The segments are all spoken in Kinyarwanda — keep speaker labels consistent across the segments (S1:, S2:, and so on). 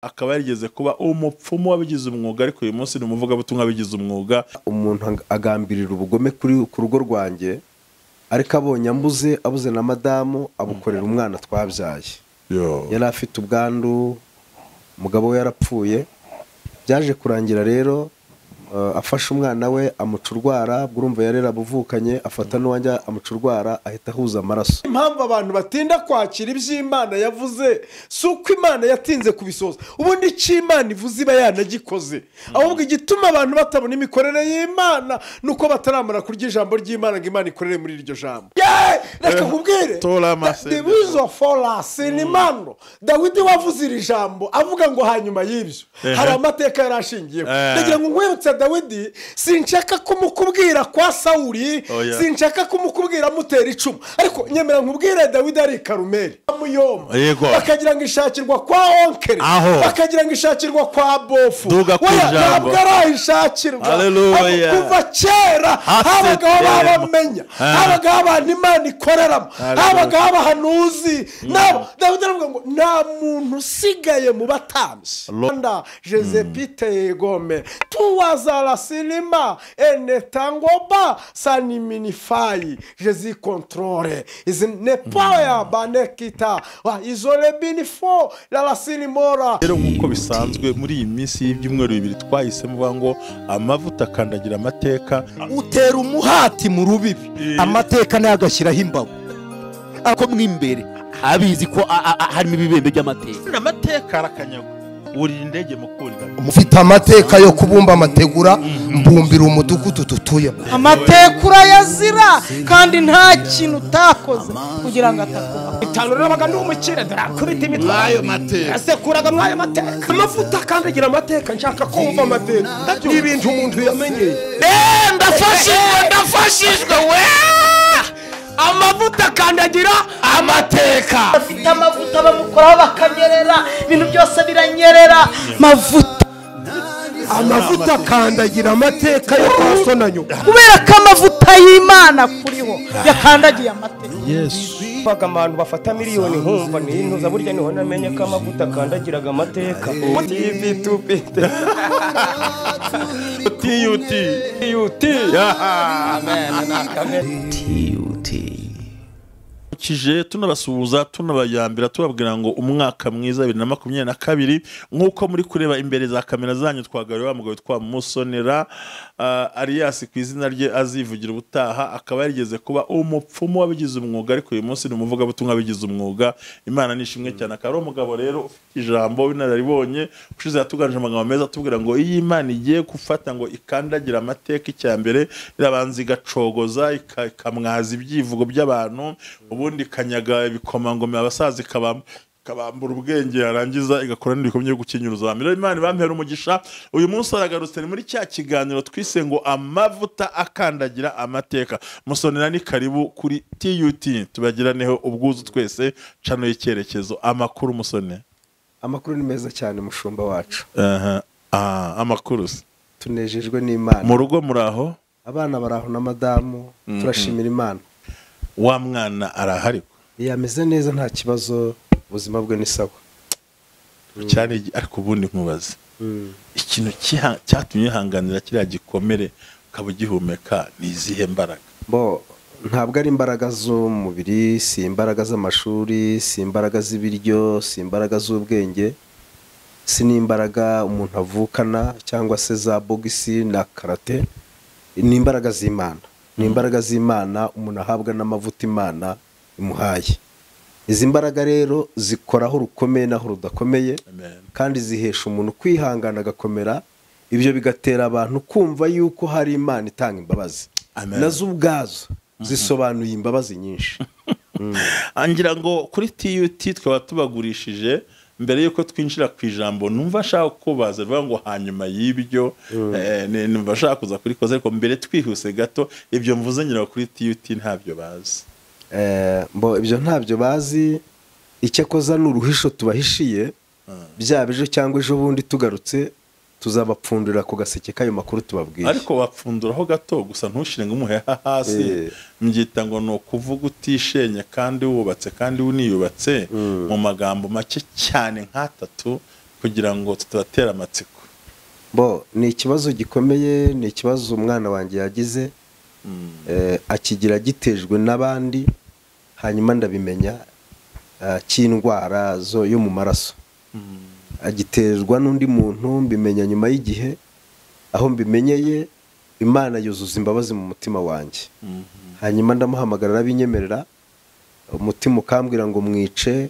S1: Akaba yarigeze kuba umupfumu wabigize umwuga, ariko uyu munsi ni umuvugabutumwa wabigize umwuga.
S2: Umuntu agambirira ubugome ku rugo rwanjye, ariko abonye ambuze, abuze na madamu, abukorera umwana twabyaye. Yari afite ubwandu, umugabo we yarapfuye. Byaje kurangira rero afashe umwana we amuca urwara, urumva yarera abuvukanye, afata n'uwanjye amuca urwara, ahita ahuza amaraso. Impamvu abantu batinda kwakira iby'Imana yavuze si uko Imana yatinze kubisoza, ubundi icyo Imana ivuze iba yanagikoze. Ahubwo igituma abantu batabona imikorere y'Imana ni uko bataramara kurya ijambo ry'Imana ngo Imana ikorere muri iryo jambo. Reka nkubwire, Dawidi wavuze iri jambo avuga ngo hanyuma y'ibyo hari amateka yari ashingiyeho. Ndagira ngo nkwibutse Dawidi, sinshaka kumukubwira kwa Sawuli, sinshaka kumukubwira amutera icumu, ariko nyemera nkubwire Dawidi ari i Karumeli bakagira ngo ishakirwa kwa onkere, bakagira ngo ishakirwa kwa bofu. Ntabwo arayishakirwa. Kuva kera habagaho babamenya, habagaho abantu Imana ikoreramo, habagaho abahanuzi. Dawidi aravuga ngo nta muntu usigaye mu batambyi. Jezepite gome tuwazala sinima enetangoba saniminifai jezi controle izinepoya banekita wa izole binifo la la sinimora.
S1: Rero nkuko bisanzwe muri iyi minsi y'ibyumweru bibiri twahisemo ngo amavuta akandagira amateka,
S3: utera umuhati mu rubibi, amateka nayo agashyiraho imbago ako mwimbere abizi ko harimo ibibembe by'amateka.
S1: Amateka arakanyagwa, urira indege mukurira.
S3: Mufite amateka yo kubumba amategura, mbumbira umudugudu dutuyemo.
S4: Amateka urayazira kandi nta kintu utakoze kugira ngo atakuba.
S5: Itanu nabaga ndi umukire ndakubita imitwe ayo mateka, asekuraga mwayo mateka. Amavuta akandagira amateka, nshaka kumva amateka n'ibintu umuntu yamenyeye. Ndafashijwe, ndafashijwe we. Amavuta akandagira amateka.
S4: Afite amavuta bamukoraho bakanyerera, ibintu byose biranyerera. Mavuta,
S3: amavuta akandagira amateka yo kwa so na nyoko,
S4: kubera ko amavuta y'Imana kuriho yakandagiye amateka.
S1: Yesu
S5: baga abantu bafata miliyoni nkumva ni intuza, burya niho namenye ko amavuta akandagiraga amateka. TV tupite
S1: TUT
S5: TUT. Amen na kamere
S6: TUT.
S1: Kije tunabasuhuza tunabayambira tubabwira ngo umwaka mwiza 2022. Nkuko muri kureba imbere za kamera zanyu twagariwe wa mugabo witwa Musonera Arias ku izina rye azivugira ubutaha, akaba yarigeze kuba umupfumu wabigize umwuga, ariko uyu munsi ni umuvugabutumwa wabigize umwuga. Imana nishimwe cyane. Akaba ari umugabo rero ufite ijambo w'inararibonye, ushize yatuganje amagambo meza atubwira ngo iyi Imana igiye gufata ngo ikandagira amateka, icyambere irabanza igacogoza ikamwaza ibyivugo by'abantu, ubundi kanyaga ibikomangoma abasaza ikabambura ubwenge, yarangiza igakora n'ibikomye byo gukinyuruza. Imana bampera umugisha. Uyu munsi aragarutse muri cya kiganiro twise ngo amavuta akandagira amateka. Musonera ni karibu kuri TUT, tubagiraneho ubwuzu twese cano y'icyerekezo. Amakuru Musone?
S2: Amakuru ni meza cyane mushumba wacu.
S1: Amakuru
S2: tunejejwe n'Imana.
S1: Mu rugo muraho?
S2: Abana baraho na madamu, turashimira Imana.
S1: Wa mwana arahari?
S2: Yameze neza nta kibazo, ubuzima bwe ni sawa
S1: cyane. Ariko ubundi nkubaze ikintu cyatumye yihanganira kiriya gikomere ukaba ugihumeka, ni izihe mbaraga?
S2: Bo ntabwo ari imbaraga z'umubiri, si imbaraga z'amashuri, si imbaraga z'ibiryo, si imbaraga z'ubwenge, si n'imbaraga umuntu avukana cyangwa se za bogisi na karate, ni imbaraga z'Imana. Ni imbaraga z'Imana umuntu ahabwa n'amavuta Imana imuhaye. Izi mbaraga rero zikoraho rukomeye naho rudakomeye, kandi zihesha umuntu kwihangana agakomera. Ibyo bigatera abantu kumva yuko hari Imana itanga imbabazi, nazo ubwazo zisobanuye imbabazi nyinshi.
S1: Angira ngo kuri TUT twaba tubagurishije mbere yuko twinjira ku ijambo, numva ashaka kubaza bivuga ngo hanyuma y'ibyo numva ashaka kuza kuri koze, ariko mbere twihuse gato ibyo mvuze ngira kuri TUT ntabyo bazi.
S2: Mbo ibyo ntabyo bazi, icyakoza n'uruhisho tubahishiye, byaba ejo cyangwa ejo bundi tugarutse tuzabapfundura ku gaseke kayo makuru tubabwiye.
S1: Ariko wapfunduraho gato gusa ntushire ngo umuheha hasi, mbyita ngo no kuvuga utishenye kandi wubatse kandi uniyubatse mu magambo make cyane nk'atatu Kugira ngo tutabatera amatsiko.
S2: Bo ni ikibazo gikomeye, ni ikibazo umwana wanjye yagize, akigira gitejwe n'abandi, hanyuma ndabimenya, cy'indwara zo yo mu maraso. Agiterwa n'undi muntu, mbimenya nyuma y'igihe. Aho mbimenyeye, Imana yuzuza imbabazi mu mutima wanjye. Hanyuma ndamuhamagara arabinyemerera, umutima ukambwira ngo mwice,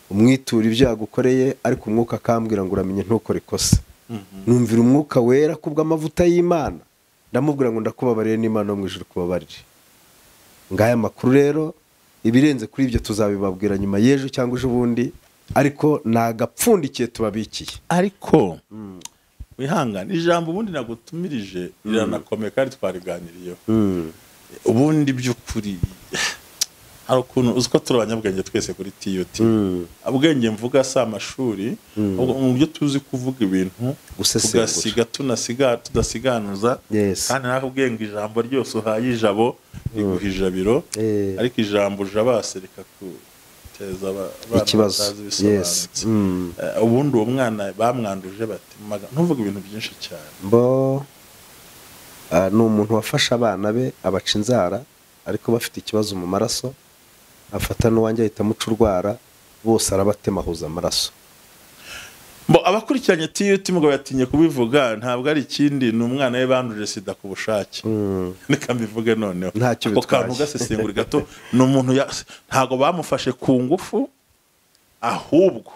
S2: umwiture ibyo yagukoreye, ariko umwuka akambwira ngo uramenye ntukore ikosa. Numvira umwuka wera kubw'amavuta y'Imana, ndamubwira ngo ndakubabariye n'Imana yo mu ijuru kubabarire. Ngaya makuru rero, ibirenze kuri ibyo tuzabibabwira nyuma y'ejo cyangwa ejo bundi, ariko nagapfundikiye tubabikiye.
S1: Ariko wihangane, ijambo ubundi nagutumirije riranakomeye kandi twariganiriyeho. Ubundi by'ukuri hari ukuntu uzi ko turi abanyabwenge twese kuri TUT. Ubwenge mvuga si amashuri, ahubwo mu buryo tuzi kuvuga ibintu,
S2: Gusesengura.
S1: tugasiga tunasiga tudasiganuza.
S2: Yes.
S1: Kandi nakubwiye ngo ijambo ryose uhaye ijabo riguha ijabiro, ariko ijambo ujabase rikakuteza abana
S2: Ikibazo.
S1: batazi ibisobanutse. Ubundi uwo mwana bamwanduje bati ntuvuge ibintu byinshi cyane.
S2: Bo ni umuntu wafashe abana be abaca inzara, ariko bafite ikibazo mu maraso, afata n'uwanjye ahita amuca urwara, bose arabatema ahuza amaraso.
S1: Bo abakurikiranye TUT, mugabo yatinye kubivuga, ntabwo ari ikindi, ni umwana we banduje sida ku bushake. Reka mbivuge noneho.
S2: Ntacyo
S1: Ako
S2: bitwaye.
S1: kantu gasesengura gato, ni umuntu ntabwo bamufashe ku ngufu, ahubwo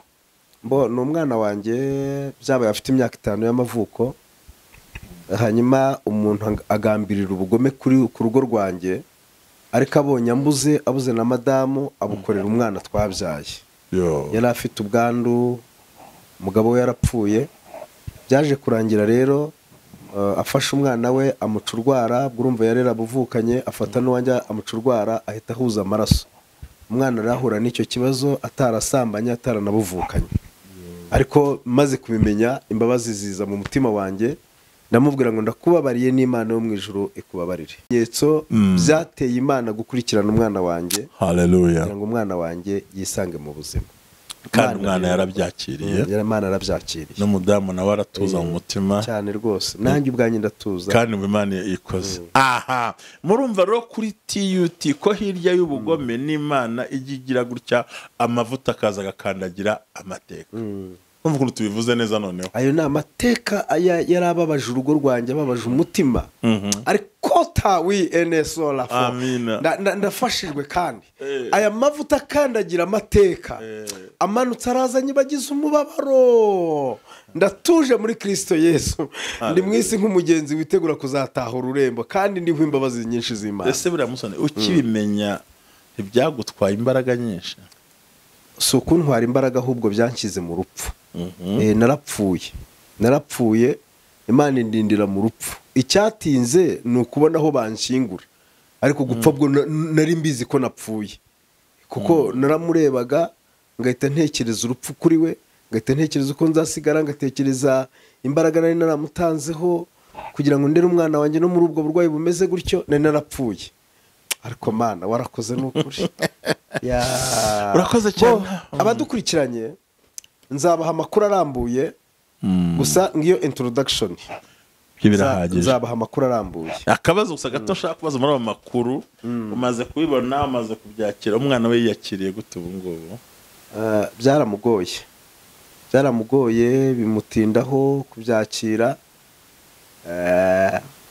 S2: Bo ni umwana wanjye byabaye afite imyaka 5 y'amavuko, hanyuma umuntu agambirira ubugome ku rugo rwanjye, ariko abonye ambuze, abuze na madamu, abukorera umwana twabyaye. Yari afite ubwandu, umugabo we yarapfuye. Byaje kurangira rero afashe umwana we amuca urwara, ubwo urumva yari yarabuvukanye, afata n'uwanjye amuca urwara, ahita ahuza amaraso. Umwana arahura n'icyo kibazo atarasambanye, ataranabuvukanye. Ariko maze kubimenya, imbabazi ziza mu mutima wanjye, ndamubwira ngo ndakubabariye n'Imana yo mu ijuru ikubabarire. Ibimenyetso byateye Imana gukurikirana umwana wanjye,
S1: Haleluya.
S2: kugira ngo umwana wanjye yisange mu buzima.
S1: Kandi
S2: Imana
S1: umwana
S2: rero-
S1: yarabyakiriye.
S2: Imana yarabyakiriye.
S1: N'umudamu nawe aratuza mu mutima.
S2: Cyane rwose, nanjye ubwanjye ndatuza.
S1: Kandi mu Imana ikoze aha, murumva rero kuri TUT ko hirya y'ubugome n'Imana ijya igira gutya, amavuta akaza agakandagira amateka. Urumva ukuntu tubivuze neza noneho.
S2: Ayo ni amateka aya yari ababaje urugo rwanjye, ababaje umutima, ariko tawi enesorafo.
S1: Amina.
S2: Ndafashijwe kandi aya mavuta akandagira amateka amanutse arazanye bagize umubabaro. Ndatuje muri Kristo Yesu, ndi mu isi nk'umugenzi witegura kuzataha ururembo, kandi ndiho imbabazi nyinshi z'Imana.
S1: Ese buriya musoni, ukibimenya ntibyagutwaye imbaraga nyinshi?
S2: Si ukuntwara imbaraga, ahubwo byanshyize mu rupfu. Narapfuye, narapfuye, Imana indindira mu rupfu. Icyatinze ni ukubona aho banshingura, ariko gupfa bwo nari mbizi ko napfuye, kuko naramurebaga ngahita ntekereza urupfu kuri we, ngahita ntekereza uko nzasigara, ngatekereza imbaraga nari naramutanzeho kugira ngo ndere umwana wanjye no muri ubwo burwayi bumeze gutyo. Nari narapfuye, ariko Mana warakoze, ni ukuri. Ya.
S1: Urakoze cyane.
S2: Bo, abadukurikiranye nzabaha amakuru arambuye, gusa ngiyo introduction.
S1: Ibyo birahagije.
S2: Nzabaha amakuru arambuye.
S1: Akabazo gusa gato nshaka kubaza muri ayo makuru: umaze kubibona, umaze kubyakira, umwana we yiyakiriye gute ubu ngubu?
S2: Byaramugoye, byaramugoye, bimutindaho kubyakira.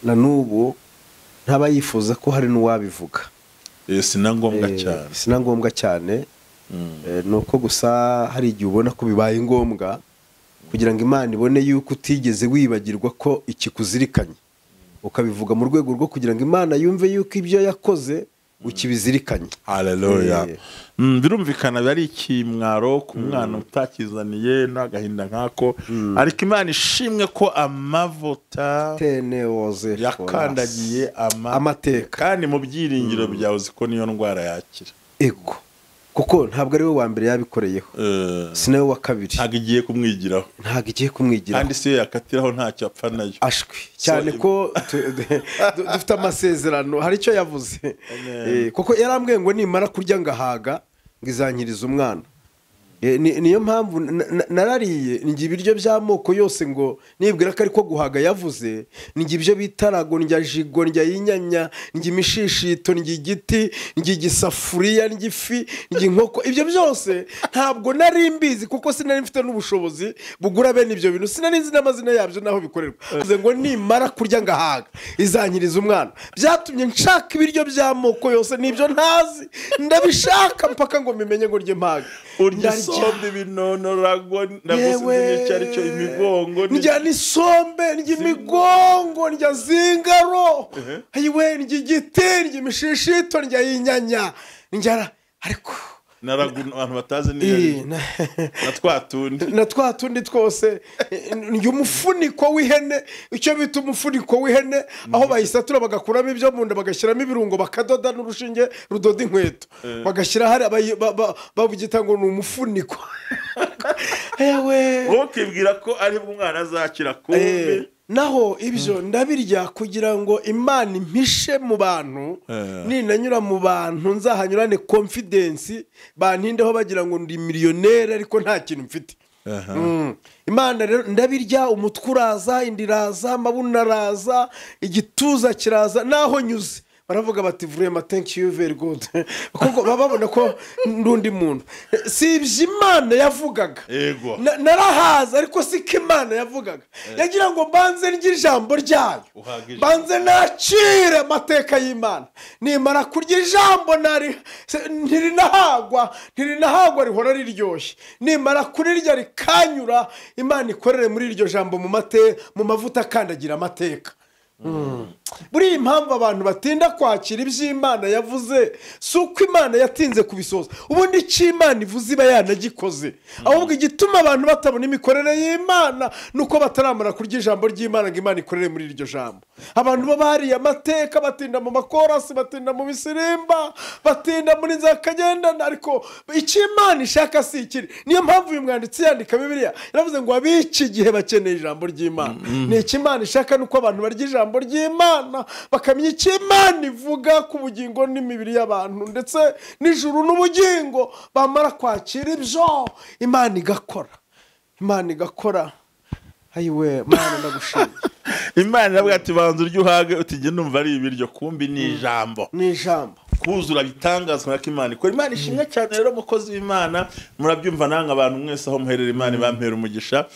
S2: Na n'ubu ntaba yifuza ko hari n'uwabivuga.
S1: Si na ngombwa cyane.
S2: Si na ngombwa cyane. Ni uko gusa hari igihe ubona ko bibaye ngombwa kugira ngo Imana ibone yuko utigeze wibagirwa ko ikikuzirikanye, ukabivuga mu rwego rwo kugira ngo Imana yumve yuko ibyo yakoze ukibizirikanye.
S1: Haleluya. Birumvikana biba ari ikimwaro ku mwana utakizaniye n'agahinda nk'ako, ariko Imana ishimwe ko amavuta
S2: Tenewoze
S1: yakandagiye
S2: amateka.
S1: Kandi mu byiringiro byawe uzi ko niyo ndwara yakira.
S2: Ego, kuko ntabwo ari we wa mbere yabikoreyeho, si nawe wa kabiri.
S1: Ntabwo igiye kumwigiraho.
S2: Ntabwo igiye kumwigiraho.
S1: Kandi si yo yakatiraho, ntacyo apfa nayo.
S2: Ashwi cyane ko dufite amasezerano, hari icyo yavuze. Kuko yarambwiye ngo nimara kurya ngahaga ngo izankiriza umwana. Niyo mpamvu narariye njye ibiryo by'amoko yose ngo nibwira ko ariko guhaga yavuze, njye ibyo bitarago, njya jigo, njya inyanya, njya imishishito, njya igiti, njya igisafuriya, njya ifi, njya inkoko. Ibyo byose ntabwo nari mbizi kuko sinari mfite n'ubushobozi bugura bene ibyo bintu, sinari nzi n'amazina yabyo n'aho bikorerwa. Bivuze ngo nimara kurya ngahaga izankiriza umwana. Byatumye nshaka ibiryo by'amoko yose n'ibyo ntazi ndabishaka mpaka ngo mbimenye ngo ndye mpaga.
S1: Urya isombe, ibinono, rago, ndagusinzi n'icyo ari cyo, imigongo,
S2: ndya n'isombe, ndya imigongo, ndya zingaro, ayiwe, ndya igiti, ndya imishishito, ndya inyanya, ndya ariko
S1: naragu abantu batazi ni na twa tundi,
S2: na twa tundi twose. Ndya umufuniko w'ihene, icyo bita umufuniko w'ihene, aho bayisatura bagakuramo ibyo mu nda bagashyiramo ibirungo, bakadoda n'urushinge rudoda inkweto bagashyira hari babugita ngo ni umufuniko. Ewe,
S1: wowe ukibwira ko ari umwana azakira kumbi.
S2: Naho ibyo ndabirya kugira ngo Imana impishe mu bantu, ninanyura mu bantu nzahanyurane confidence, bantindeho bagira ngo ndi miliyoneri ariko nta kintu mfite. Imana rero ndabirya, umutwe uraza, inda iraza, amabuno araza, igituza kiraza, naho nyuze baravuga bati vraiment thank you very good, kuko baba babona ko ndundi muntu. Si ibyo Imana yavugaga, narahaza ariko si ko Imana yavugaga. Yagira ngo mbanze ndye ijambo ryayo, mbanze nakire amateka y'Imana. Nimara kurya ijambo ntirinahagwa, ntirinahagwa, rihora riryoshye. Nimara kurirya rikanyura, Imana ikorere muri iryo jambo mu mavuta akandagira amateka. Buriya impamvu abantu batinda kwakira iby'Imana yavuze si uko Imana yatinze kubisoza, ubundi icyo Imana ivuze iba yanagikoze. Ahubwo igituma abantu batabona imikorere y'Imana ni uko bataramara kurya ijambo ry'Imana ngo Imana ikorere muri iryo jambo. Abantu baba bariye amateka, batinda mu makorasi, batinda mu bisirimba, batinda muri nzakagendana, ariko icyo Imana ishaka si ikiri. Niyo mpamvu uyu mwanditsi yandika Bibiliya yaravuze ngo ab'iki gihe bakeneye ijambo ry'Imana. Ni icyo Imana ishaka, ni uko abantu barya ijambo ry'Imana bakamenya icyo Imana ivuga ku bugingo n'imibiri y'abantu ndetse n'ijuru n'ubugingo. Bamara kwakira ibyo, Imana igakora, Imana igakora. Ayiwe Mana, ndagushimye.
S1: Imana iravuga ati banza urye uhage, uti njye numva ari ibiryo, kumbi ni ijambo,
S2: ni ijambo
S1: kuzura bitangazwa ko Imana ikora. Imana ishimwe cyane. Rero mukozi w'Imana, murabyumva nanga abantu mwese aho muherera, Imana ibampera umugisha.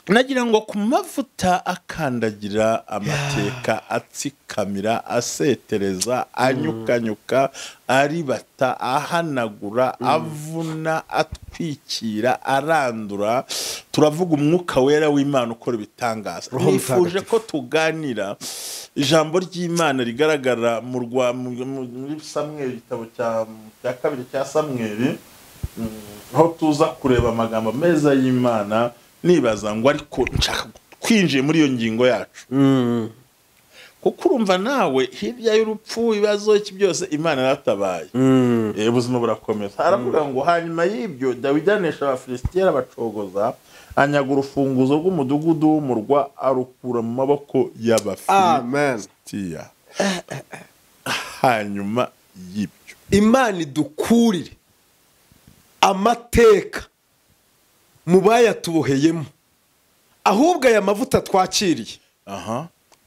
S1: Nagira ngo ku mavuta akandagira amateka, atsikamira, asetereza, anyukanyuka, aribata, ahanagura, avuna, atwikira, arandura, turavuga umwuka wera w'Imana ukora ibitangaza. Nifuje ko tuganira ijambo ry'Imana rigaragara muri Samweli, igitabo cya kabiri cya Samweli, aho tuza kureba amagambo meza y'Imana. Nibaza ngo ariko nshaka kwinjiye muri iyo ngingo yacu, kuko urumva nawe hirya y'urupfu, ibibazo iki byose, Imana yaratabaye, ubuzima burakomeza. Aravuga ngo hanyuma y'ibyo Dawidi anesha Abafilisitiya arabacogoza, anyaga urufunguzo rw'umudugudu w'umurwa arukura mu maboko y'Abafilisitiya. Hanyuma y'ibyo
S2: Imana idukurire amateka mu bayatuboheyemo, ahubwo aya mavuta twakiriye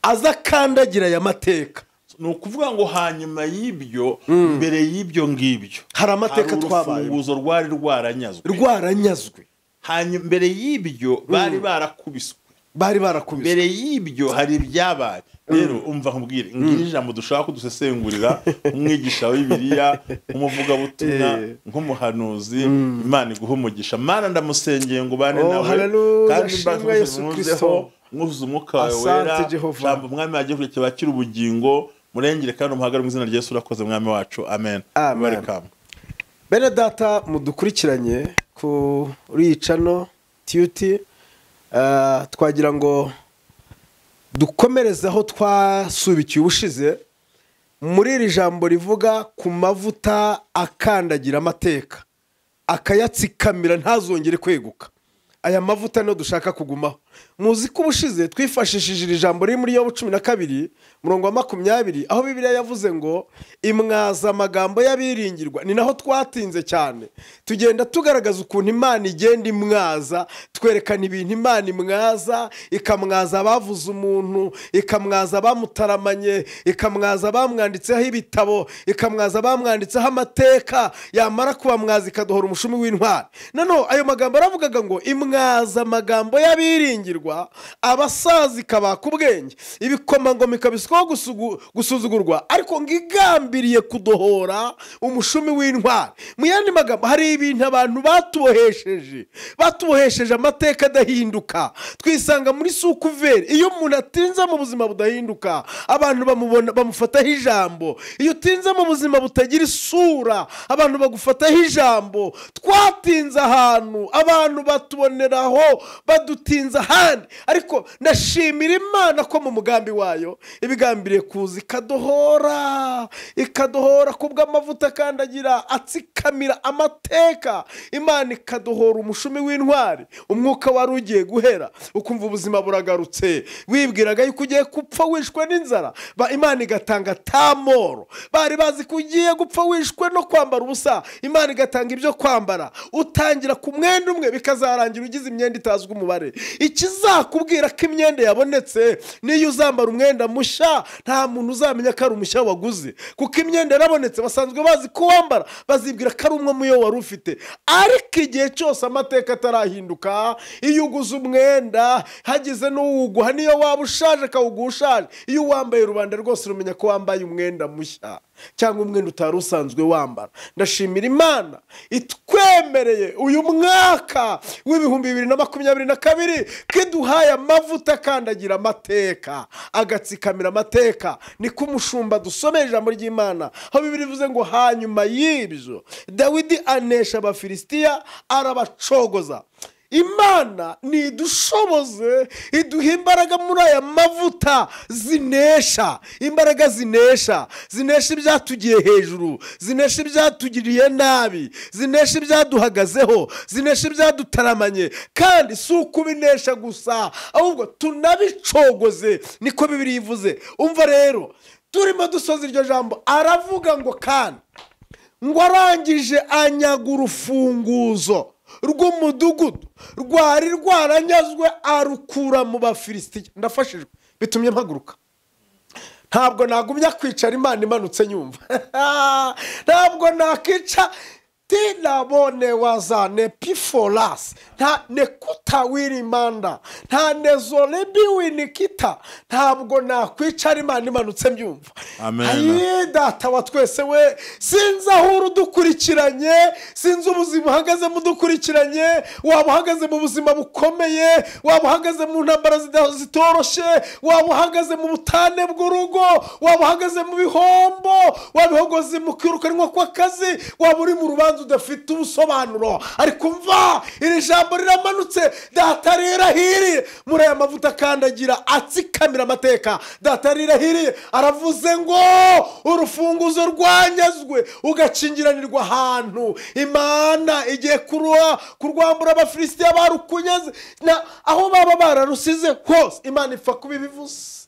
S2: aza akandagira aya mateka.
S1: Ni ukuvuga ngo hanyuma y'ibyo, mbere y'ibyo ngibyo
S2: hari amateka twabaye,
S1: urufunguzo rwari rwaranyazwe,
S2: rwaranyazwe.
S1: Hanyuma mbere y'ibyo bari barakubiswe,
S2: bari barakubiswe.
S1: Mbere y'ibyo hari ibyabaye. Rero umva nkubwire, ngira ijambo dushaka kudusesengurira, umwigisha wa Bibiliya, umuvugabutumwa, nk'umuhanuzi, Imana iguhe umugisha. Mana ndamusengeye ngo bane nawe, kandi mbaze mwuzuze umwuka wawe wera, jambo mwami wagiye kure kibakira ubugingo, murengere kandi umuhagare mu izina rya Yesu. Urakoze mwami wacu, amen. Welcome.
S2: Bene data mudukurikiranye kuri channel TUT, twagira ngo dukomereze aho twasubikiye ubushize muri iri jambo rivuga ku mavuta akandagira amateka, akayatsikamira ntazongere kweguka. Aya mavuta niyo dushaka kugumaho. Muzi ko ubushize twifashishije iri jambo riri muri Yobu 12 murongo wa 20, aho Bibiliya yavuze ngo imwaza amagambo y'abiringirwa. Ni naho twatinze cyane, tugenda tugaragaza ukuntu Imana igenda imwaza, twerekana ibintu Imana imwaza, ikamwaza abavuze umuntu, ikamwaza abamutaramanye, ikamwaza abamwanditseho ibitabo, ikamwaza abamwanditseho amateka, yamara kubamwaza ikadohora umushumi w'intwari. Noneho ayo magambo aravugaga ngo imwaza amagambo y'abiringirwa, abasaza ikabaka ubwenge, ibikomangoma ikabiswaho gusuzugurwa, ariko ngo igambiriye kudohora umushumi w'intwari. Mu yandi magambo, hari ibintu abantu batubohesheje amateka adahinduka, twisanga muri sukuveri. Iyo umuntu atinze mu buzima budahinduka, abantu bamubona bamufataho ijambo. Iyo utinze mu buzima butagira isura, abantu bagufataho ijambo. Twatinze ahantu, abantu batuboneraho, badutinza ahandi. Ariko ndashimira Imana ko mu mugambi wayo ibigambiriye kuza ikadohora, ikadohora kubw'amavuta akandagira atsikamira amateka. Imana ikadohora umushumi w'intwari, umwuka wari ugiye guhera, ukumva ubuzima buragarutse, wibwiraga yuko ugiye gupfa wishwe n'inzara, Imana igatanga tamoro. Bari bazi ko ugiye gupfa wishwe no kwambara ubusa, Imana igatanga ibyo kwambara. Utangira ku mwenda umwe bikazarangira ugize imyenda itazwi umubare. Ikizakubwira ko imyenda yabonetse, niyo uzambara umwenda mushya, nta muntu uzamenya ko ari umushya waguze, kuko imyenda yarabonetse, basanzwe bazi ko wambara, bazibwira ko ari umwe muyo wari ufite. Ariko igihe cyose amateka atarahinduka, iyo uguze umwenda hagize n'uwuguha, niyo waba ushaje akawuguha ushaje, iyo wambaye rubanda rwose rumenya ko wambaye umwenda mushya cyangwa umwenda utari usanzwe wambara. Ndashimira Imana itwemereye uyu mwaka w'2022 kiduhaye amavuta akandagira amateka, agatsikamira amateka. Niko umushumba dusomeye ijambo ry'Imana, aho Bibiliya ivuze ngo hanyuma y'ibyo Dawidi anesha Abafilisitiya arabacogoza. Imana nidushoboze, iduha imbaraga muri aya mavuta zinesha, imbaraga zinesha, zinesha ibyatugiye hejuru, zinesha ibyatugiriye nabi, zinesha ibyaduhagazeho, zinesha ibyadutaramanye. Kandi si ukubinesha gusa, ahubwo tunabicogoze, niko Bibiliya ivuze. Umva rero, turimo dusoza iryo jambo, aravuga ngo kandi ngo arangije anyaga urufunguzo rw'umudugudu rwari rwaranyazwe, arukura mu Bafilisitiya. Ndafashijwe, bitumye mpaguruka. Ntabwo nagumya kwicara Imana imanutse nyumva. Ntabwo nakica tinabone wazane pifolas nta nekuta wirimanda nta nezolebiwinikita. Ntabwo nakwicara Imana imanutse mbyumva. Amen. Data wa twese we, sinzi aho udukurikiranye, sinzi ubuzima uhagaze mu dukurikiranye, waba uhagaze mu buzima bukomeye, waba uhagaze mu ntambara zitoroshe, waba uhagaze mu butane bw'urugo, waba uhagaze mu bihombo, waba uhagaze mu kwirukanwa kw'akazi, waba uri mu rubanza udafite ubusobanuro. Ariko umva iri jambo riramanutse, Data rirahiriye muri aya mavuta akandagira atsikamira amateka. Data rirahiriye, aravuze ngo urufunguzo rwanyazwe ugakingiranirwa ahantu. Imana igiye kurwambura Abafilisitiya barukunyaze, aho baba bararusize hose. Imana ipfa kubibivuze,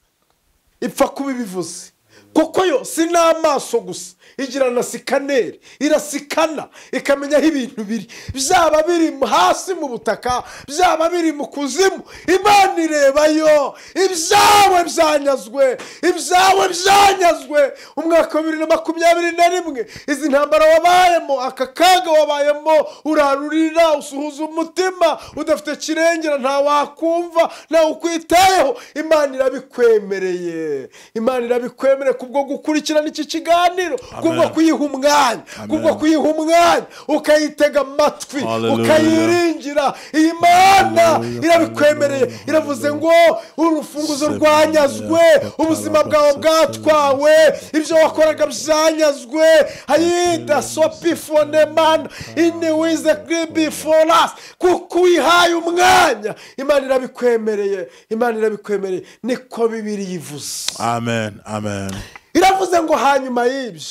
S2: ipfa kubibivuze, kuko yo si n'amaso gusa, igira na sikaneri, irasikana ikamenya aho ibintu biri, byaba biri hasi mu butaka, byaba biri mu kuzimu. Imana irebayo ibyawe byanyazwe, ibyawe byanyazwe. Umwaka wa 2021, izi ntambara wabayemo, aka kaga wabayemo, urarurira, usuhuza umutima, udafite kirengera, nta wakumva, nta ukwitayeho. Imana irabikwemereye, Imana irabikwemereye kubwo gukurikirana iki kiganiro, kubwo kuyiha umwanya, kubwo kuyiha umwanya, ukayitega amatwi, ukayiringira. Iyi Mana irabikwemereye, iravuze ngo urufunguzo rwanyazwe, ubuzima bwawe bwatwawe, ibyo wakoraga byanyazwe. Hayida sopifoneman iniwize gribifolas, kuko uyihaye umwanya. Imana irabikwemereye, Imana irabikwemereye, niko Bibiliya ivuze.
S1: Amen, amen.
S2: Iravuze ngo hanyuma y'ibyo,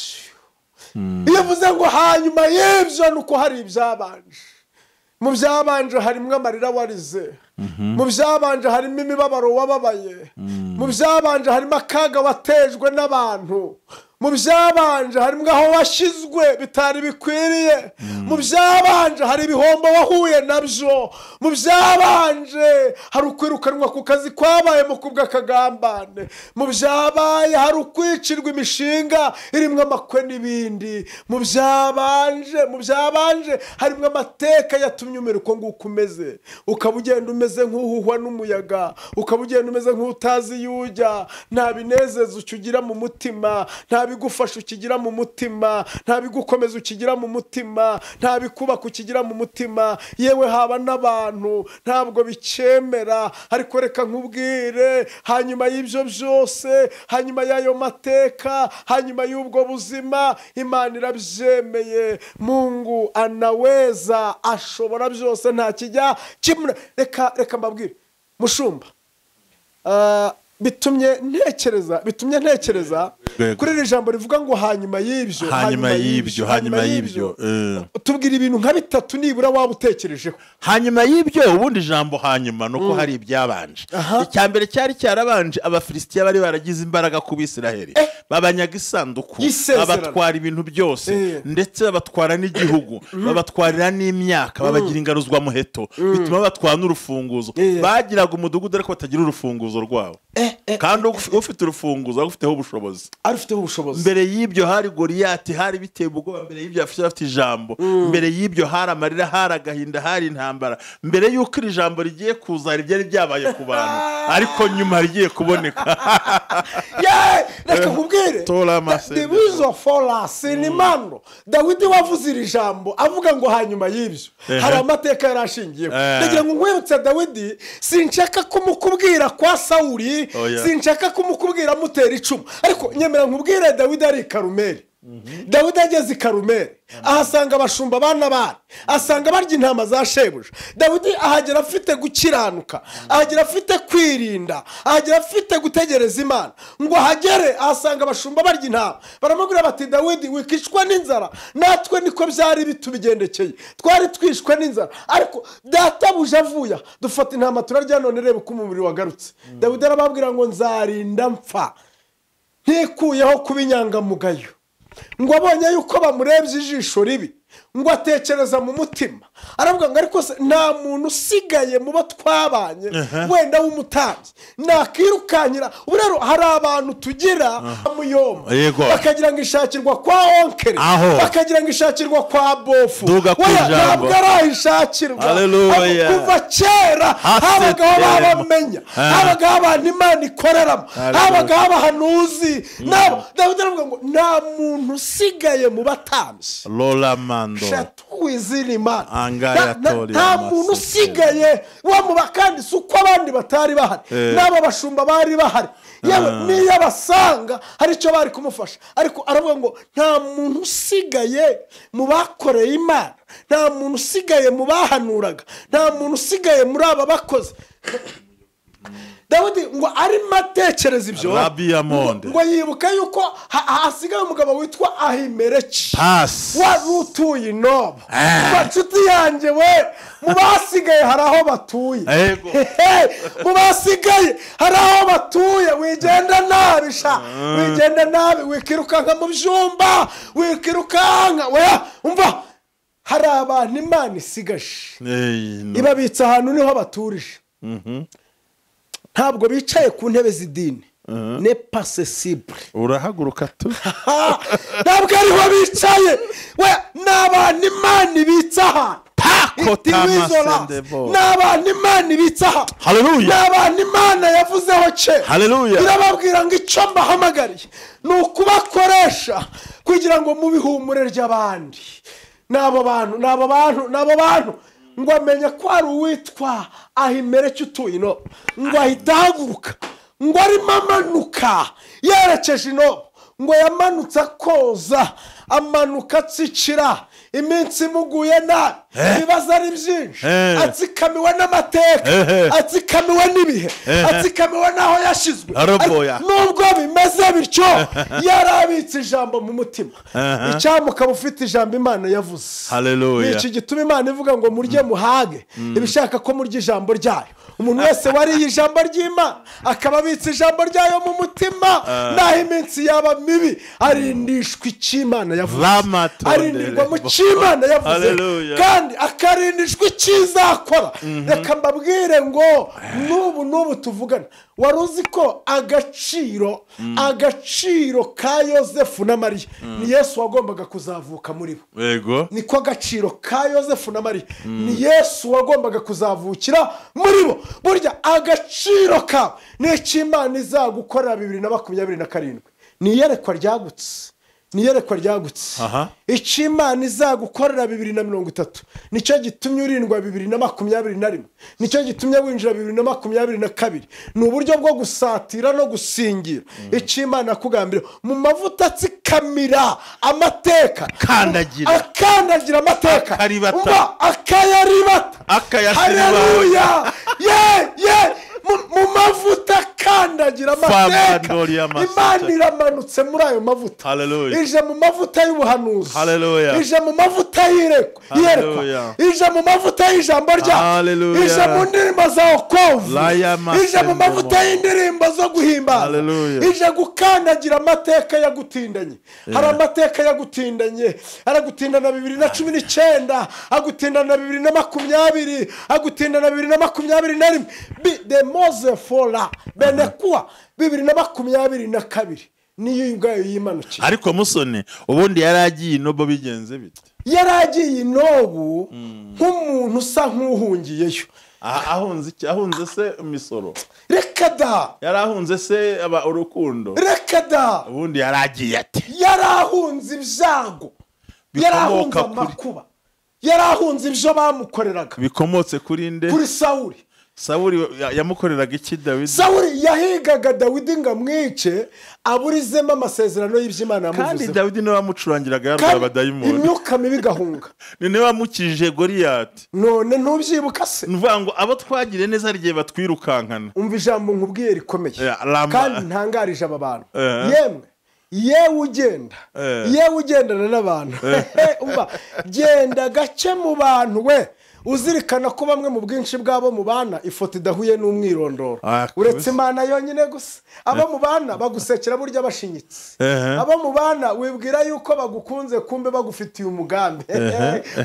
S2: iyo uvuze ngo hanyuma y'ibyo, nuko hari ibyabanje. Mu byabanje harimo amarira warize, mu byabanje harimo imibabaro wababaye, mu byabanje harimo akaga watejwe n'abantu, mu byabanje harimo aho washyizwe bitari bikwiriye, mu byabanje hari ibihombo wahuye nabyo, mu byabanje hari ukwirukanwa ku kazi kwabaye mu kubw'akagambane, mu byabaye hari ukwicirwa imishinga irimo amakwe n'ibindi, mu byabanje harimo amateka yatumye umera uko nguko umeze, ukaba ugenda umeze nk'uhuhwa n'umuyaga, ukaba ugenda umeze nk'utazi iyo ujya, nta binezeza ukigira mu mutima, nta bigufasha ukigira mu mutima, nta bigukomeza ukigira mu mutima, nta bikubaka ukigira mu mutima, yewe haba n'abantu ntabwo bikemera. Ariko reka nkubwire, hanyuma y'ibyo byose, hanyuma y'ayo mateka, hanyuma y'ubwo buzima, Imana irabyemeye. Mungu anaweza, ashobora byose, nta kijya kimwe. Reka mbabwire mushumba, bitumye ntekereza kuri iri jambo rivuga ngo hanyuma y'ibyo, hanyuma y'ibyo. Tubwira ibintu nka bitatu nibura waba utekerejeho
S1: hanyuma y'ibyo. Ubundi jambo hanyuma nuko hari ibyabanje. Icya mbere cyari cyarabanje, Abafilisitiya bari baragize imbaraga ku Bisiraheli, babanyaga isanduku, babatwara ibintu byose, ndetse babatwara n'igihugu, babatwarira n'imyaka, babagira ingaruzwa muheto, bituma batwara n'urufunguzo. Bagiraga umudugudu ariko batagira urufunguzo rwabo. Kandi ufite urufunguzo ufiteho ubushobozi,
S2: arufiteho ubushobozi.
S1: Mbere y'ibyo hari Goliyati, hari biteye ubwoba. Mbere y'ibyo afite ijambo, mbere y'ibyo hari amarira, hari agahinda, hari intambara. Mbere y'uko iri jambo rigiye kuza hari byari byabaye ku bantu, ariko nyuma rigiye kuboneka.
S2: Reka nkubwire, Dawidi wavuze iri jambo avuga ngo hanyuma y'ibyo hari amateka yari ashingiyeho. Ndagira ngo nkwibutse Dawidi, sinshaka kumukubwira kwa Sawuli, sinshaka kumukubwira amutera icumu, ariko nyemera nkubwire Dawidi ari i Karumeli. Dawidi ageze i Karumeli ahasanga abashumba bana bari, asanga barya intama za shebuja. Dawidi ahagera afite gukiranuka, ahagera afite kwirinda, ahagera afite gutegereza Imana. Ngo ahagere ahasanga abashumba barya intama, baramubwira bati Dawidi wikicwa n'inzara, natwe niko byari bitubigendekeye, twari twishwe n'inzara, ariko databuja avuye dufata intama turarya, none reba uko umubiri wagarutse. Dawidi arababwira ngo nzarinda mpfa ntikuyeho kuba inyangamugayo. Ngo abonye yuko bamurebye ijisho ribi, ngo atekereza mu mutima, aravuga ngo ariko nta muntu usigaye mu bo twabanye wenda w'umutambyi nakirukanyira. Ubu rero hari abantu tugira muyomba, bakagira ngo ishakirwa kwa onkere, bakagira ngo ishakirwa kwa bofu. Ntabwo arayishakirwa. Kuva kera habagaho babamenya, habagaho abantu Imana ikoreramo, habagaho abahanuzi. Dawidi aravuga ngo nta muntu usigaye mu batambyi, nta muntu usigaye wamuba. Kandi si uko abandi batari bahari, n'abo bashumba bari bahari, yewe niyo abasanga hari icyo bari kumufasha, ariko aravuga ngo nta muntu usigaye mu bakoreye Imana, nta muntu usigaye mu bahanuraga, nta muntu usigaye muri aba bakozi. Dawidi ngo arimo atekereza ibyo, ngo yibuka yuko hasigaye umugabo witwa Ahimeleki wari utuye i Nobu. Nshuti yanjye we, mu basigaye hari aho batuye, mu basigaye hari aho batuye. Wigenda nabi sha, wigenda nabi, wikirukanka mu byumba, wikirukanka. Umva, hari abantu Imana isigaje ibabitse ahantu niho baturije. Ntabwo bicaye ku ntebe z'idini, ne pasesible.
S1: Urahaguruka tu.
S2: Ntabwo ariho bicaye. We ni abantu Imana ibitse ahantu. Ni abantu Imana ibitse ahantu. Ni abantu Imana yavuzeho kera. Irababwira ngo icyo mbahamagariye ni ukubakoresha kugira ngo mubihumure ry'abandi. N'abo bantu, n'abo bantu, n'abo bantu. Ngo amenye ko hari uwitwa Ahimeleki utuye ino, ngo ahita ahaguruka, ngo arimo amanuka yerekeje ino, ngo yamanutse akoza, amanuka atsikira. Iminsi imuguye nabi, ibibazo ari byinshi, atsikamiwe n'amateka, atsikamiwe n'ibihe, atsikamiwe n'aho yashyizwe. Nubwo bimeze bityo, yarabitse ijambo mu mutima. Icyampa ufite ijambo Imana yavuze. Iki gituma Imana ivuga ngo murye muhage, ibishaka ko murya ijambo ryayo. Umuntu wese wariye ijambo ry'Imana akaba abitse ijambo ryayo mu mutima, naho iminsi yaba mibi arindishwa icyo Imana yavuze, arindirwa mu cyo Imana yavuze, kandi akarindishwa icyo izakora. Reka mbabwire ngo n'ubu tuvugana, wari uzi ko agaciro ka Yosefu na Mariya ni Yesu wagombaga kuzavuka muri bo.
S1: Yego,
S2: niko agaciro ka Yosefu na Mariya ni Yesu wagombaga kuzavukira muri bo. Burya agaciro kawe n'icyo Imana izagukorera 2027 ni iyerekwa ryagutse, ni iyerekwa ryagutse. Icyo Imana izagukorera 2030 nicyo gitumye urindwa 2021, nicyo gitumye winjira 2022. Ni uburyo bwo gusatira no gusingira icyo Imana yakugambiriye mu mavuta atsikamira amateka, akandagira amateka, akayaribata. Haleluya! Ye mu mavuta akandagira amateka, Imana iramanutse muri ayo mavuta. Ije mu mavuta y'ubuhanuzi, ije mu mavuta y'iyerekwa, ije mu mavuta y'ijambo ryayo, ije mu ndirimbo za wokovu, ije mu mavuta y'indirimbo zo guhimbaza, ije gukandagira amateka yagutindanye. Hari amateka yagutindanye, aragutindana 2019, agutindana 2020, agutindana 2021. De Mose fola benekuwa 2022 niyo ubwayo yimanukiye.
S1: Ariko Musoni ubundi yaragiye inobo bigenze bite?
S2: Yaragiye inobu nk'umuntu usa nk'uhungiyeyo.
S1: Ahunze iki? Ahunze se imisoro?
S2: Reka da!
S1: Yarahunze se aba urukundo?
S2: Reka da!
S1: Ubundi yaragiye ate?
S2: Yarahunze ibyago, yarahunze amakuba, yarahunze ibyo bamukoreraga.
S1: Bikomotse kuri nde?
S2: Kuri Sawuli.
S1: Sawuli yamukoreraga iki Dawidi?
S2: Sawuli yahigaga Dawidi ngo amwice, aburizemo amasezerano y'Imana yamuvuzeho.
S1: Kandi Dawidi niwe wamucurangiraga yarwara abadayimoni,
S2: imyuka mibi igahunga.
S1: Ni niwe wamukijije Goliyati.
S2: None ntubyibuka se?
S1: Nuvuga ngo abo twagiriye neza hari igihe batwirukankana.
S2: Umva ijambo nkubwiye rikomeye kandi ntangarije aba bantu. Yemwe, yewe ugenda, yewe ugendana n'abantu, umva, genda gake mu bantu we, uzirikana ko bamwe mu bwinshi bwabo mubana ifoto idahuye n'umwirondoro. Uretse Imana yonyine gusa. Abo mubana bagusekera burya bashinyitse. Abo mubana wibwira yuko bagukunze kumbe bagufitiye umugambi.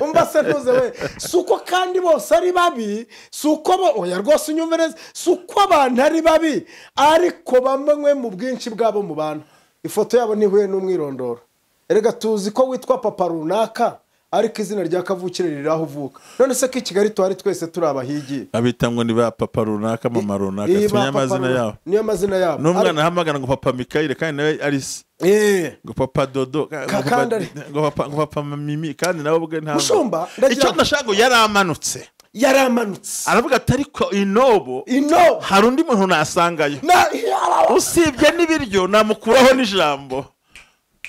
S2: Umva se ntuze we, suko kandi bose ari babi, suko bo oya rwose unyumve neza, suko abantu ari babi, ariko bamwe mu bwinshi bwabo mubana ifoto yabo ntihuye n'umwirondoro. Erega tuzi ko witwa papa runaka, ariko izina rya kavukire riri aho uvuka. None se ko i Kigali twari twese turi abahigi,
S1: abita ngo ni ba papa runaka, mama runaka, tumenye amazina yabo.
S2: Niyo amazina yabo.
S1: N'umwana ahamagara ngo papa Mikayire kandi nawe ari se, ngo papa Dodo, ngo papa Mimi, kandi nawe ubwe ntabwo.
S2: Mushumba,
S1: icyo ndashaka ngo yaramanutse,
S2: yaramanutse
S1: aravuga ati ariko inobo hari undi muntu nasangayo, usibye n'ibiryo namukuraho n'ijambo,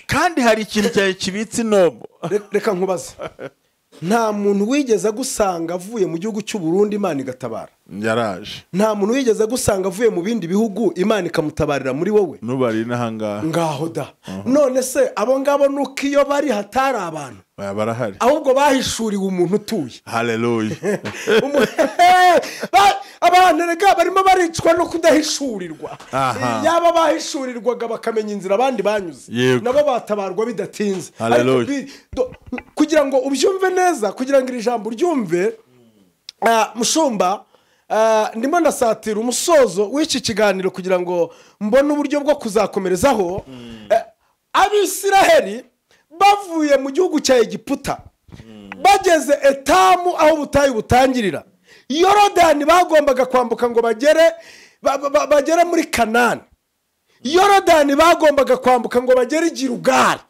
S1: kandi hari ikintu cyawe kibitse inobo.
S2: Reka nkubaze, nta muntu wigeze agusanga avuye mu gihugu cy'u Burundi Imana igatabara?
S1: Yaraje.
S2: Nta muntu wigeze agusanga avuye mu bindi bihugu Imana ikamutabarira muri wowe?
S1: Nubari n'ahangaha
S2: ngaho da. None se abo ngabo nuko iyo bari hatari abantu
S1: barahari,
S2: ahubwo bahishuriwe umuntu utuye.
S1: Haleluya.
S2: Abantu rega barimo baricwa no kudahishurirwa. Yaba bahishurirwaga bakamenya inzira abandi banyuze, nabo batabarwa bidatinze. Kugira ngo ubyumve neza, kugira ngo iri jambo uryumve, mushumba, ndimo ndasatira umusozo w'iki kiganiro kugira ngo mbone uburyo bwo kuzakomerezaho. Abisiraheli bavuye mu gihugu cya Egiputa bageze Etamu aho ubutayu butangirira, Yorodani bagombaga kwambuka ngo bagere muri Kanani. Yorodani bagombaga kwambuka ngo bagere i Gilugali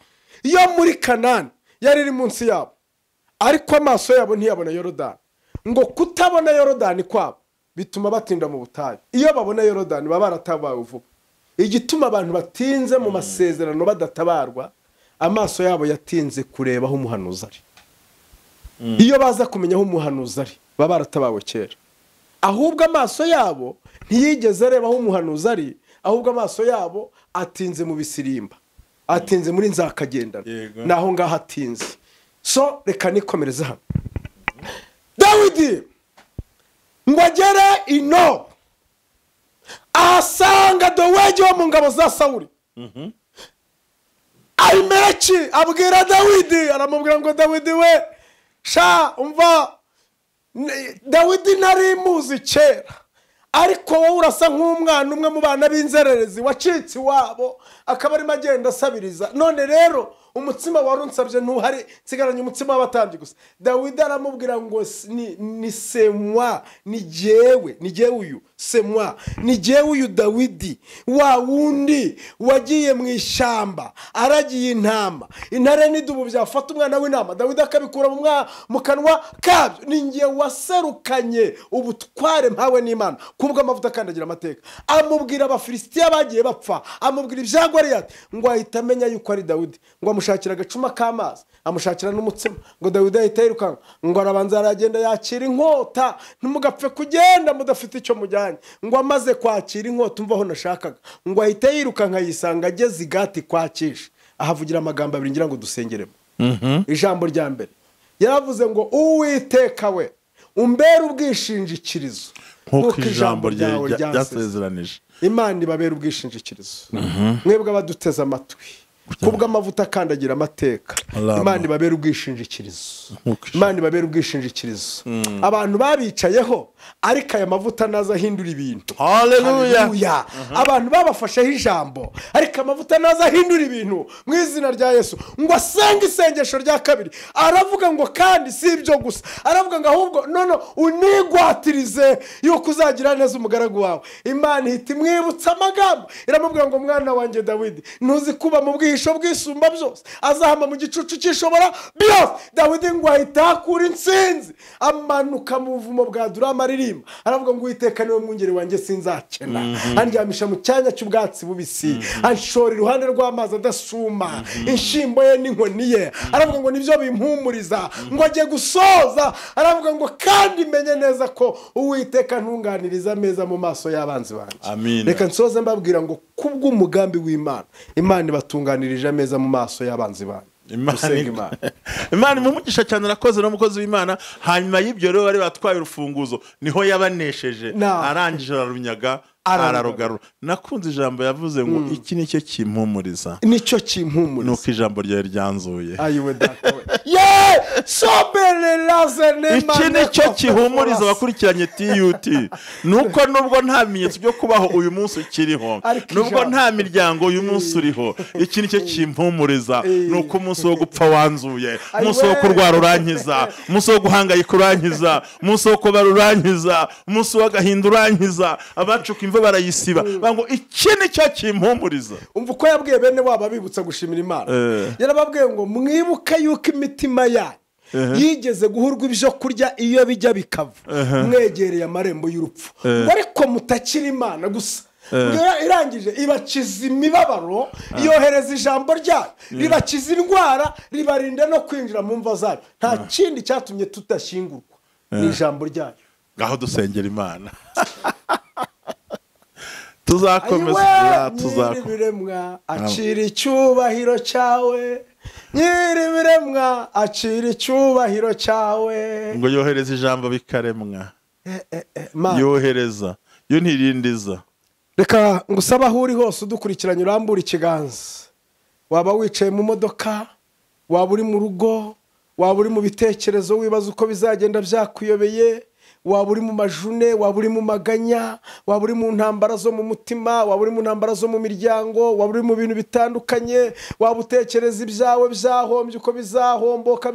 S2: yo muri Kanani, yari iri munsi yabo, ariko amaso yabo ntiyabona Yorodani. Ngo kutabona Yorodani kwabo bituma batinda mu butayu. Iyo babona Yorodani baba baratabawe vuba. Igituma abantu batinze mu masezerano badatabarwa, amaso yabo yatinze kureba aho umuhanuzi ari. Iyo baza kumenya aho umuhanuzi ari baba baratabawe kera. Ahubwo amaso yabo ntiyigeze areba aho umuhanuzi ari, ahubwo amaso yabo atinze mu bisirimba, atinze muri nzakagendana, naho ngaho atinze. So reka nikomereze hano. Dawidi ngo agere ino ahasanga Dowegi wo mu ngabo za Sawuli. Ahimeleki abwira Dawidi, aramubwira ngo Dawidi we sha umva, Dawidi nari muzi kera, ariko wowe urasa nk'umwana umwe mu bana b'inzererezi wacitse iwabo akaba arimo agenda asabiriza. None rero umutsima wari unsabye ntuhari, nsigaranye umutsima w'abatambyi gusa. Dawidi aramubwira ngo ni semwa, ni jyewe, ni jyewe uyu semwa, ni jyewe uyu Dawidi wa wundi wagiye mu ishyamba aragiye intama, intare n'idubu byafata umwana w'intama, Dawidi akabikura mu kanwa kabyo. Ni jye waserukanye ubutware mpawe n'Imana kubwo amavuta akandagira amateka. Amubwira Abafilisitiya bagiye bapfa, amubwira ibya Goliyati, ngo ahita amenya yuko ari Dawidi. Ngo amushakira agacuma k'amazi, amushakira n'umutsima. Ngo Dawidi ahita yirukanka, ngo arabanza aragenda yakira inkota. Ntimugapfe kugenda mudafite icyo mujyanye. Ngo amaze kwakira inkota, umva aho nashakaga, ngo ahita yirukanka yisanga ageze i Gati kwa Kishi. Ahavugira amagambo abiri ngira ngo dusengeremo. Ijambo rya mbere yaravuze ngo Uwiteka we umbere ubwishingikirizo
S1: nk'uko ijambo ryawe ryasezeranije.
S2: Imana ibabera ubwishingikirizo. Mwebwe abaduteze amatwi kubwo amavuta akandagira amateka, Imana ibabera ubwishingikirizo. Imana ibabera ubwishingikirizo. Abantu babicayeho, ariko aya mavuta naza ahindura ibintu. Haleluya. Abantu babafasheho ijambo, ariko amavuta naza ahindura ibintu mu izina rya Yesu. Ngo asenge isengesho rya kabiri, aravuga ngo kandi si ibyo gusa, aravuga ngo ahubwo none unigwatirize yuko uzagira neza umugaragu wawe. Imana ihita imwibutsa amagambo, iramubwira ngo mwana wanjye Dawidi, ntuzi kuba mu bwihisho bwisumba byose, azahama mu gicucu cyishobora byose. Dawidi ngo ahita akura intsinzi, amanuka mu buvumo bwa Adulamu aririmba, aravuga ngo Uwiteka niwe mwungeri wanjye sinzakena, andyamisha mu cyanya cy'ubwatsi bubisi, anshora iruhande rw'amazi adasuma, inshimbo ye n'inkoni ye. Aravuga ngo nibyo bimpumuriza. Ngo agiye gusoza aravuga ngo kandi menye neza ko Uwiteka ntunganiriza ameza mu maso y'abanzi banjye. Reka nsoze mbabwira ngo kubw'umugambi w'Imana, Imana ibatunganirije ameza mu maso y'abanzi banyu.
S1: Imana imumugisha cyane, arakoze n'umukozi w'Imana. Hanyuma y'ibyo rero bari batwaye urufunguzo, niho yabanesheje, arangije ararunyaga ararugarura. Nakunze ijambo yavuze ngo iki nicyo kimpumuriza,
S2: nicyo kimpumuriza,
S1: nuko ijambo ryawe ryanzuye.
S2: Ayiwe data we, ye sobere
S1: iki nicyo kihumuriza abakurikiranye TUT, nuko nubwo nta bimenyetso byo kubaho uyu munsi ukiriho, nubwo nta miryango uyu munsi uriho, iki nicyo kimpumuriza, nuko umunsi wo gupfa wanzuye, umunsi wo kurwara urankiza, umunsi wo guhangayika urankiza, umunsi wo kubara urankiza, umunsi w'agahinda urankiza, abacuka imva barayisiba. Bango iki nicyo kimpumuriza.
S2: Umva uko yabwiye bene wabo abibutsa gushimira Imana. Yarababwiye ngo mwibuke yuko imitima yanyu yigeze guhurwa ibyo kurya iyo bijya bikava, mwegereye amarembo y'urupfu, ariko mutakira Imana gusa. Irangije ibakiza imibabaro, yohereza ijambo ryayo ribakiza indwara, ribarinda no kwinjira mu mva zayo. Nta kindi cyatumye tudashyingurwa ni ijambo ryayo.
S1: Ngaho dusengera Imana. Tuzakomeza,
S2: tuzakomeza. Acira icyubahiro cyawe, nyir'ibiremwa acira icyubahiro cyawe.
S1: Ngo yohereza ijambo bikaremwa. Yohereza yo ntirindiza.
S2: Reka ngusaba aho uri hose udukurikiranye urambura ikiganza. Waba wicaye mu modoka, waba uri mu rugo, waba uri mu bitekerezo wibaza uko bizagenda byakuyobeye, waba uri mu majune, waba uri mu maganya, waba uri mu ntambara zo mu mutima, waba uri mu ntambara zo mu miryango, waba uri mu bintu bitandukanye, waba utekereza ibyawe byahombye uko bizahomboka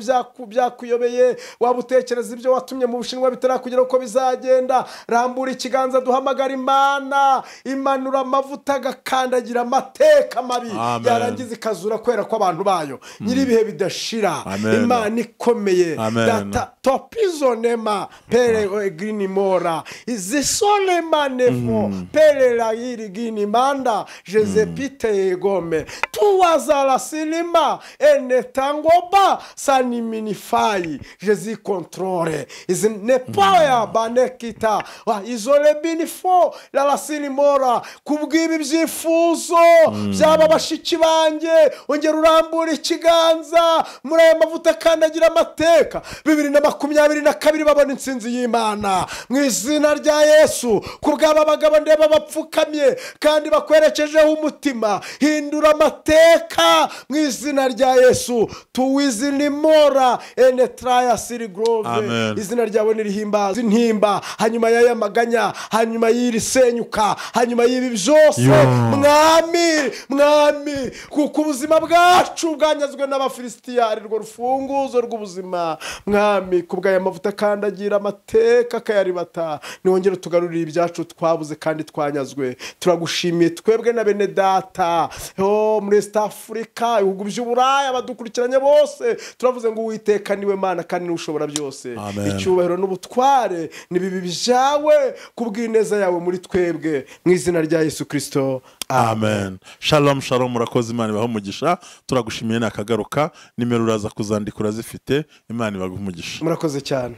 S2: byakuyobeye, waba utekereza ibyo watumye mu Bushinwa bitarakugera uko bizagenda, rambura ikiganza duhamagara Imana, imanura amavuta agakandagira amateka mabi, yarangiza ikazura kwera kw'abantu bayo. Nyiribihe bidashira, Imana ikomeye, data topizonema pere green mora izisole manefo perera yiri gini manda jezepite gome tuwazala silima enetangoba saniminifai jezi controle izinepoya banekita izole binifo la sinimora kubw'ibi byifuzo byaba bashiki banjye ongera urambura ikiganza muri aya mavuta akandagira amateka 2022 babona intsinzi y'Imana mu izina rya Yesu. Kubw'aba bagabo ndeba bapfukamye kandi bakwerekejeho umutima, hindura amateka mu izina rya Yesu. Tuwizinimora enetraya sirigrove, izina ryawe nirihimbaza intimba hanyuma y'aya maganya, hanyuma y'iri senyuka, hanyuma y'ibi byose. Mwami, mwami, kuko ubuzima bwacu bwanyazwe n'Abafilisitiya, ari rwo rufunguzo rw'ubuzima. Mwami, kubw'aya mavuta akandagira amateka akayaribata, niwongere tugarurire ibyacu twabuze kandi twanyazwe. Turagushimiye twebwe na bene data muri East Africa, ibihugu by'Uburaya, abadukurikiranye bose, turavuze ngo Uwiteka niwe Mana kandi niwe ushobora byose. Icyubahiro n'ubutware nibibi byawe kubw'ineza yawe muri twebwe, mu izina rya Yesu Kristo,
S1: amen. Shalom shalom, murakoze, Imana ibahe umugisha. Turagushimiye nakagaruka, nimero uraza kuzandika urazifite. Imana ibahe umugisha,
S2: murakoze cyane.